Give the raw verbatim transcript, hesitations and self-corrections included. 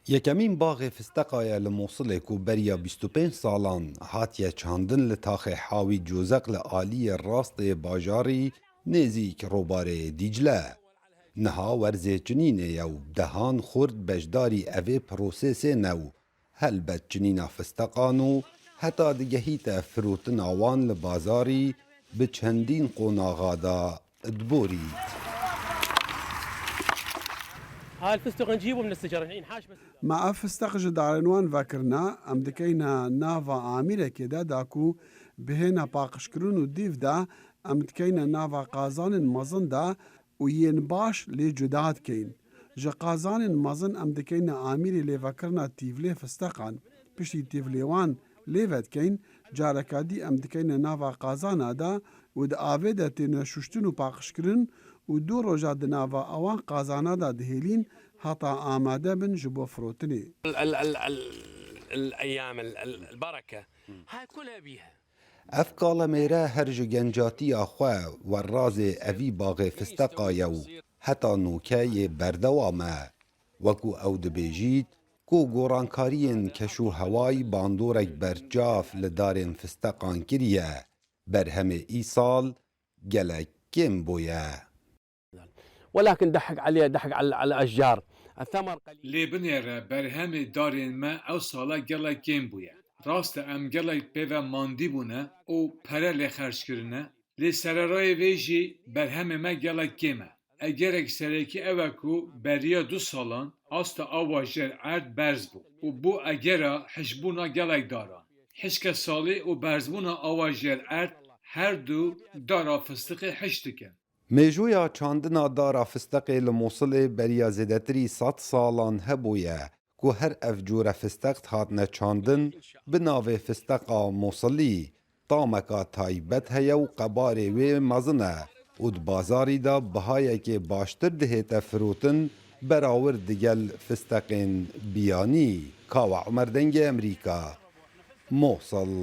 Yekemîn baxê fisteqa ye li Mosilê ku beriya bîst û pênc salan hatiye çandin li taxê Hawî Cozeq li aliyê rastê bajarî nêzîk robarê Dîcle. Niha werzê çinînê ye û dehan xurt beşdarî evê prosesê ne û helbet çinîna fisteqan û heta digehîte firotina wan li bazarî bi çendîn qonaxa de diborît. هاي الفستق نجيبه من الشجرة، ينحاش بس. Me ev fisteq ji darên wan vekirine, em dikeyne nava amîrekê de, da ku bihêne paqijkirin û dîv de, em dikeyne nava qazanên mezin de û yên baş lê cuda dikeyn. Ji qazanên mezin em dikeyne amîrê lêvekirina tîvlê fisteqan. Piştî tîvlê wan lê vedikeyn, careka dî em dikeyne nava qazana de û di avê de têne şuştin û paqijkirin û du roja di nava ewan qazana de dihêlîn heta amade bin ji bo firotinê. ال- ال- ال- ال- الايام ال- ال- البركه هاي كلها بيها. Ev kalemêre her ji gencatiya xwe werrazê evî baxê fisteqa ye û heta nûke yê berdewam e. Wekû ew dibêjît ku gorankariyên keş û hewayî bandorek berçav li darên fisteqan kiriye, berhemê îsal gelek kêm bûye. ولكن دحك عليه دحك على على الاشجار. الثمر قليل. Lê binêre berhemê darên me ew sala gelek kêm bûye. Rast e em gelek pê ve mandî bûne û pere lê xerc kirine. Lê sererayê vê jî berhemê me gelek kêm e. Egerek serekî ew e ku beriya du salan asta ava jêr erd berz bû û bû egera hişbûna gelek daran. Hişke salî û berzbûna ava jêr erd her du dara fistiqê hiş dikin. Mêjoya çandina dara fisteqê li Mosilê beriya zêdetirî sed salan hebûye ku her ev cûre fisteq hatine çandin bi navê fisteqa Mosilî. Tameka taybet heye û qebarê wê mezin e û di bazarî de bihayekê baştir dihête firotin berawir digel fisteqên biyanî. Kawa Umer Dengê Emerîka, Mosil.